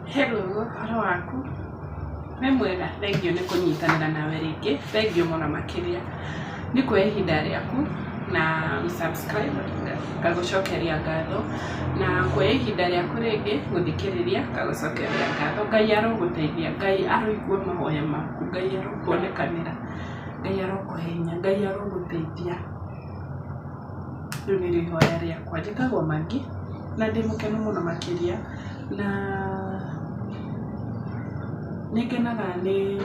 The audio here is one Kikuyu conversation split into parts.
Hello, ũhoro waku? Wĩ mwega? Thengiũ nĩ kũnyitanĩra nawe rĩngĩ, thengiũ mũno makĩria nĩ kuoya ihinda rĩaku na gũ subscribe ngagũcokeria ngatho, na kuoya ihinda rĩaku rĩngĩ gũthikĩrĩria ngagũcokeria ngatho. Ngai arogũteithia, Ngai aroigua mahoya maku, Ngai arokuonekanĩra, Ngai arokũhe hinya, Ngai arogũteithia. Rĩu nĩrĩo ihoya rĩakwa. Njĩtagwo Maggie na ndĩ mũkenu mũno makĩria na nĩ ngenaga nĩ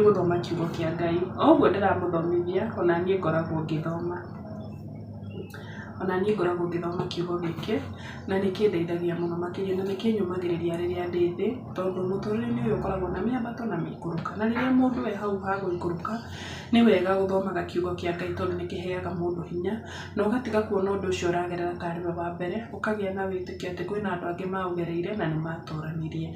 gũthoma kiugo kĩa Ngai. O ũguo ndĩramũthomithia ona niĩ ngoragwo ngĩthoma. Ona niĩ ngoragwo ngĩthoma kiugo gĩkĩ na nĩ kĩndeithagia mũno makĩria na nĩ kĩnyũmagĩrĩria rĩrĩa ndĩ thĩ, tondũ mũtũrĩre-inĩ ũyũ ũkoragwo na mĩambato na mĩikũrũka. Na rĩrĩa mũndũ e hau ha gũikũrũka, nĩ wega gũthomaga kiugo kĩa Ngai tondũ nĩ kĩheaga mũndũ hinya, na ũgatiga kuona ũndũ ũcio ũragerera tarĩ we wa mbere, ũkagĩa na wĩtĩkio atĩ kwĩna andũ angĩ maũgereire na nĩ matoranirie.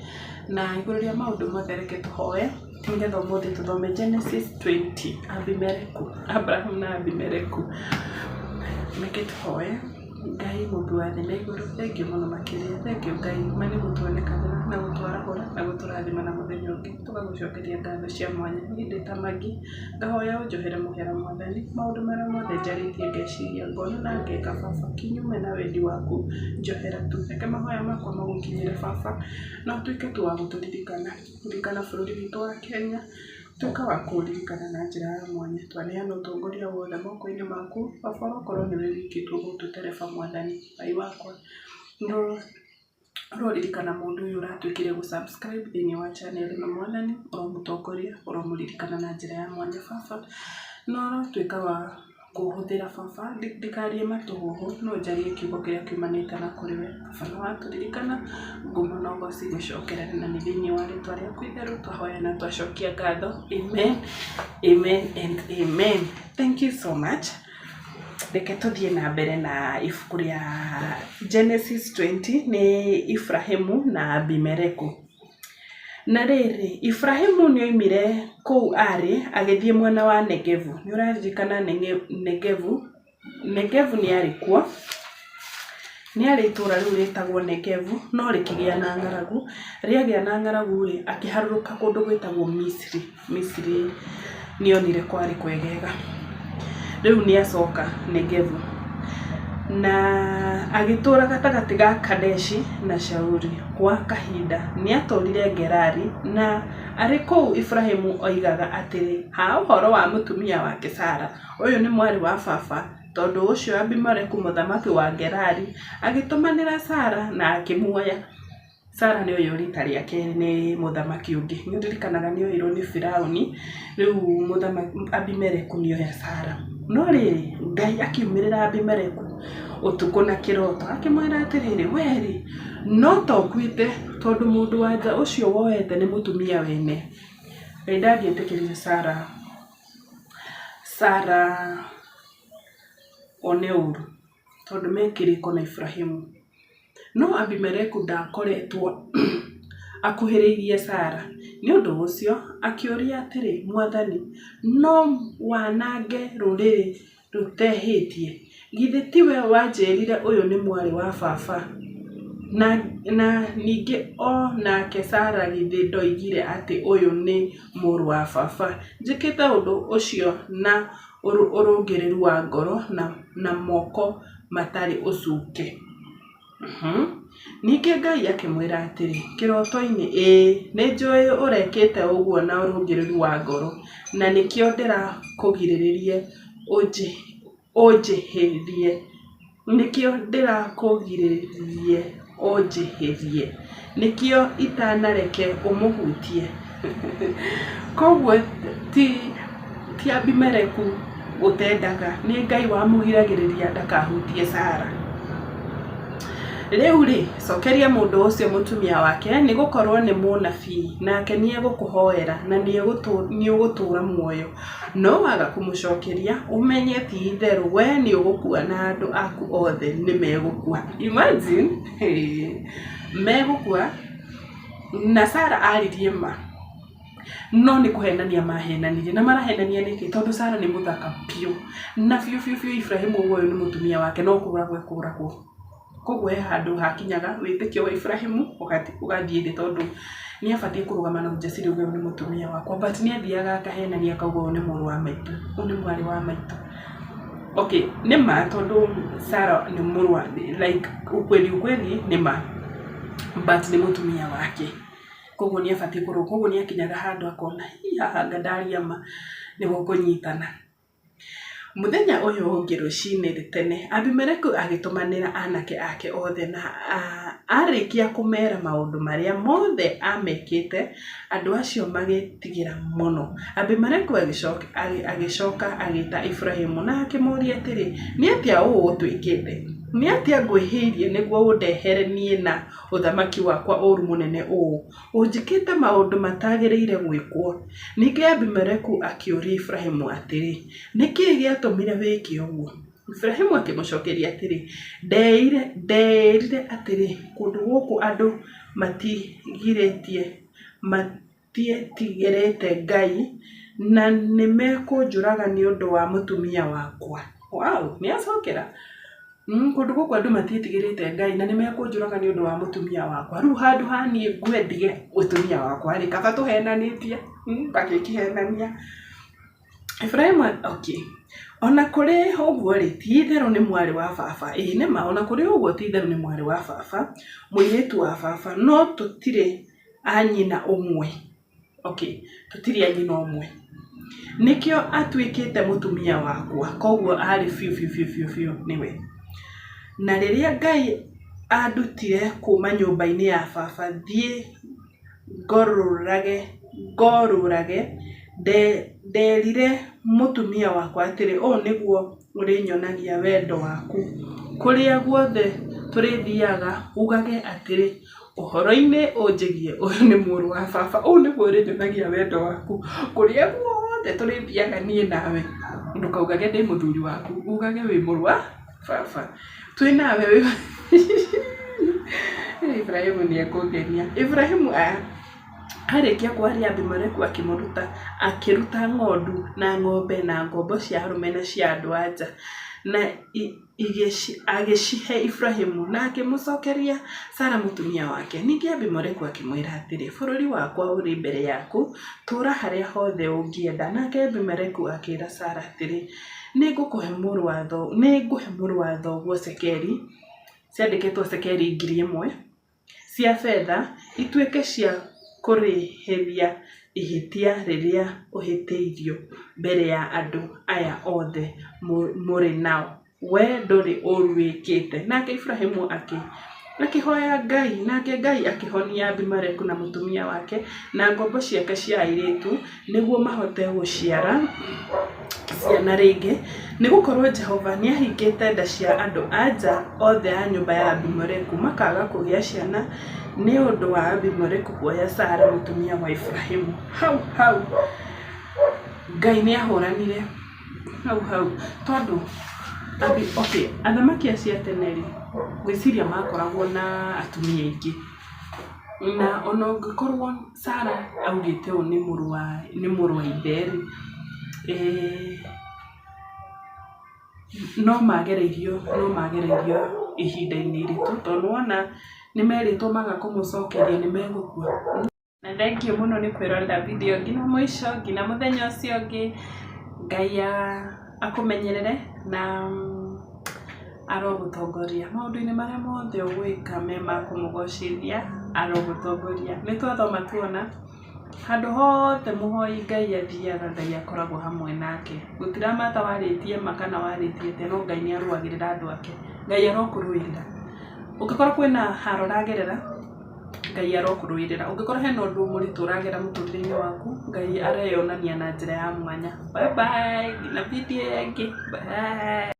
Na igũrũ rĩa maũndũ mothe reke tũhoe, nĩgetha ũmũthĩ tũthome Genesis 20, Abimeleku, Abraham na Abimeleku. Reke tũhoe. Ngai mũmbi wa thĩ na igũrũ, thengiũ mũno makĩria, thengiũ Ngai ma nĩ gũtuonekanĩra na gũtwarahũra na gũtũrathima na mũthenya ũngĩ, tũgagũcokeria ngatho cia mwanya. Niĩ ndĩ ta Maggie, ngahoya ũnjohere mũhera Mwathani, maũndũ marĩa mothe njarĩtie ngeciria, ngona na ngeka Baba, kinyume na wendi waku, njohera tu. Reke mahoya makwa magũkinyĩre Baba, na ũtuĩke tu wa gũtũririkana. Ririkana bũrũri witũ wa Kenya, tuĩka wa kũũririkana na njĩra ya mwanya. Twaneana ũtongoria wothe moko-inĩ maku, Baba ũrokorwo nĩwe wiki tu ũgũtũtereba Mwathani. Ngai wakwa, ũroririkana mũndũ ũyũ ũratuĩkire gũ subscribe thĩinĩ wa channel ĩno Mwathani, ũromũtongoria, ũromũririkana na njĩra ya mwanya Baba, na ũrotuĩka wa kũhũthĩra Baba, ndikarie matũhũhũ no njarie kiugo kĩrĩa kiumanĩte na kũrĩ we. Baba nĩ watũririkana, ngumo na ũgoci igũcokerere na nĩ thĩinĩ wa rĩtwa rĩaku itheru twahoya na twacokia ngatho. Amen, amen and amen. Thank you so much. Reke tũthiĩ na mbere na ibuku rĩa Genesis 20 nĩ Ibrahimu na Abimeleku. Na rĩrĩ, Iburahimu nĩoimire kũu aarĩ agĩthiĩ mwena wa Negevu. Nĩ ũraririkana Negevu? Negevu nĩ yarĩ kuo, nĩ yarĩ itũũra rĩu rĩtagwo Negevu, no rĩkĩgĩa na ng'aragu. Rĩagĩa na ng'aragu-rĩ, akĩharũrũka kũndũ gwĩtagwo Misiri. Misiri nĩonire kwarĩ kwegega. Rĩu nĩacoka Negevu na agĩtũũra gatagatĩ ga Kadeshi na Shauri gwa kahinda. Nĩatũũrire Gerari na arĩ kũu Iburahĩmu oigaga atĩrĩ, Ha ũhoro wa mũtumia wake Sara, ũyũ nĩ mwarĩ wa baba. Tondũ ũcio Abimeleku mũthamaki wa Gerari agĩtũmanĩra Sara na akĩmuoya. Sarah nĩ oirwo rita rĩa kerĩ nĩ mũthamaki ũngĩ. Nĩ ũririkanaga nĩ oirwo nĩ Firaũni, rĩu mũthamaki Abimeleku nĩ oya Sarah. No rĩrĩ, Ngai akiumĩrĩra Abimeleku ũtukũ na kĩroto, akĩmwĩra atĩrĩrĩ, we rĩ, no ta ũkuĩte tondũ mũndũ wa nja ũcio woete nĩ mũtumia wene. Ngai ndangĩetĩkĩrire Sarah, Sarah one ũru tondũ me kĩrĩko na Iburahĩmu. No Abimeleku ndaakoretwo akuhĩrĩirie Sara, nĩ ũndũ ũcio akĩũria atĩrĩ, Mwathani, no wanange rũrĩrĩ rũtehĩtie? Githĩ tiwe wanjĩĩrire ũyũ nĩ mwarĩ wa baba? Na ningĩ o nake Sara githĩ ndoigire atĩ ũyũ nĩ mũrũ wa baba? Njĩkĩte ũndũ ũcio na ũrũngĩrĩru wa ngoro na moko matarĩ ũcuke. Ningĩ Ngai akĩmwĩra atĩrĩ, kĩroto-inĩ, 'Ĩĩ, nĩ njũĩ ũrekĩte ũguo na ũrũngĩrĩru wa ngoro, na nĩkĩo ndĩrakũgiririe ũnjĩhĩrie. Nĩkĩo ndĩrakũgiririe ũnjĩhĩrie. Nĩkĩo itanareke ũmũhutie. Koguo ti ti Abimeleku ũtendaga, nĩ Ngai wamũgiragĩrĩria ndakahutie Sara. Rĩu rĩ, cokeria mũndũ ũcio mũtumia wake, nĩ gũkorũo nĩ mũnabii, nake nĩ egũkũhoera, na nĩ ũgũtũũra muoyo. No waga kũmũcokeria, ũmenye ti itherũ we nĩ ũgũkua na andũ aku othe nĩ megũkua. Imagine, megũkua. Na Sara aririe ma, no nĩ kũhenania mahenanirie. Na marahenania nĩkĩ? Tondũ Sara nĩ mũthaka biũ. Na biũ biũ biũ Iburahĩmu ũguo ũyũ nĩ mũtumia wake no kũragwo ekũragwo. Koguo he handũ hakinyaga wĩtĩkio wa Iburahĩmu ũgathiĩ thĩ tondũ nĩ abatiĩ kũrũgama na ujasiri auge ũyũ nĩ mũtumia wakwa but nĩ athiaga akahenania akauga ũyũ nĩ mũrũ wa maitũ, ũyũ nĩ mwarĩ wa maitũ. Okay, nĩ ma tondũ Sarah nĩ mũrũ wa like ukweli ukweli nĩ ma but nĩ mũtumia wake. Koguo nĩ abatiĩ kũrũga, koguo nĩ akinyaga handũ akona hii haha anga ndaria ma nĩ gũkũnyitana. Mũthenya ũyũ ũngĩ rũcinĩ tene, Abimeleku agĩtũmanĩra anake ake othe na arĩkia kũmeera maũndũ marĩa mothe aamekĩte, andũ acio magĩĩtigĩra mũno. Abimeleku agĩcoka agĩta Iburahimu na akĩmũũria atĩrĩ, Nĩ atĩa ũũ ũtwĩkĩte? Nĩ atĩa ngwĩhĩirie nĩguo ũndehere niĩ na ũthamaki wakwa ũũru mũnene ũũ? Ũnjĩkĩte maũndũ matagĩrĩire gwĩkwo. Ningĩ Abimeleku akĩũria Iburahimu atĩrĩ, Nĩ kĩĩ gĩatũmire wĩke ũguo? Iburahimu akĩmũcokeria atĩrĩ, Ndeĩrire atĩrĩ, 'Kũndũ gũkũ andũ matiĩtigĩrĩte Ngai, na nĩ mekũnjũraga nĩ ũndũ wa mũtumia wakwa. Wow! Nĩ acokera. Kũndũ gũkũ andũ matiĩtigĩrĩte Ngai na nĩ mekũnjũraga nĩ ũndũ wa mũtumia wakwa. Rĩu handũ ha niĩ ngue ndige mũtumia wakwa rĩ, kaba tũhenanĩtie, ngagĩkĩhenania. Iburahĩmu okay. Ona kũrĩ ũguo rĩ, ti itherũ nĩ mwarĩ wa baba. Ĩĩ nĩ ma, ona kũrĩ ũguo ti itherũ nĩ mwarĩ wa baba, mũirĩtu wa baba, no tũtirĩ a nyina ũmwe. Okay, tũtirĩ a nyina ũmwe. Nĩkĩo atuĩkĩte mũtumia wakwa, koguo arĩ biũ biũ biũ biũ biũ nĩwe. Na rĩrĩa Ngai andutire kuma nyũmba-inĩ ya baba thiĩ ngorũrage, ngorũrage, nderire mũtumia wakwa atĩrĩ, 'Ũũ nĩguo ũrĩnyonagia wendo waku, kũrĩa guothe tũrĩthiaga ugage atĩrĩ, Ũhoro-inĩ ũnjĩgiĩ ũyũ nĩ mũrũ wa baba, ũũ nĩguo ũrĩnyonagia wendo waku, kũrĩa guothe tũrĩthiaga niĩ nawe, ndũkaugage ndĩ mũthuri waku, ugage wĩ mũrũ wa baba. Twĩ nawe wĩ Iburahĩmu nĩ ekũngenia. Iburahĩmu arĩkia kwaria Abimeleku akĩmũruta, akĩruta ng'ondu na ng'ombe na ngombo cia arũme na cia andũ-a-nja na agĩcihe Iburahĩmu na akĩmũcokeria Sara mũtumia wake. Ningĩ Abimeleku akĩmwĩra atĩrĩ, Bũrũri wakwa ũrĩ mbere yaku, tũũra harĩa hothe ũngĩenda. Nake Abimeleku akĩĩra Sara atĩrĩ, Nĩngũkũhe mũrũ wa thoguo cekeri, ciandĩkĩtwo cekeri 1,000, cia betha, ituĩke cia kũrĩhĩria ihĩtia rĩrĩa ũhĩtĩirio mbere ya andũ aya othe mũrĩ nao. Wee ndũrĩ ũũru wĩkĩte. Nake Iburahimu akĩhoya Ngai, nake Ngai akĩhonia Abimeleku na mũtumia wake na ngombo ciake cia airĩtu nĩguo mahote gũciara ciana rĩngĩ, nĩ gũkorũo Jehova nĩ aahingĩte nda cia andũ-a-nja othe a nyũmba ya Abimeleku makaaga kũgĩa ciana nĩ ũndũ wa Abimeleku kuoya Sara mũtumia wa Iburahimu. Hau hau Ngai nĩ ahũranire hau hau tondũ okay, athamaki acio a tene rĩ, ngwĩciria makoragwo na atumia aingĩ. Na ona ũngĩkorwo Sarah augĩte ũyũ nĩ mũrũ wa nĩ mũrũ wa ithe rĩ, no magereirio no magereirio ihinda-inĩ iritũ tondũ nĩ wona nĩ merĩtwo maga kũmũcokeria nĩ megũkua. Na thengiũ mũno nĩ kwĩrorera video nginya mũico, nginya mũthenya ũcio ũngĩ. Ngai akũmenyerere na arogũtongoria maũndũ-inĩ marĩa mothe ũgwĩka me ma kũmũgocithia, arogũtongoria. Nĩ twathoma tuona handũ hothe mũhoi Ngai athiaga, Ngai akoragwo hamwe nake. Gũtiramata warĩtie ma kana warĩtie atĩa, no Ngai nĩ arũagĩrĩra andũ ake. Ngai arokũrũĩrĩra. Ũngĩkorwo kwĩna haro ũragerera, Ngai arokũrũĩrĩra. Ũngĩkorwo hena ũndũ mũritũ ũragera mũtũrĩre-inĩ waku, Ngai areyonania na njĩra ya mwanya. Bye bye, nginya video ĩyo ĩngĩ. Bye.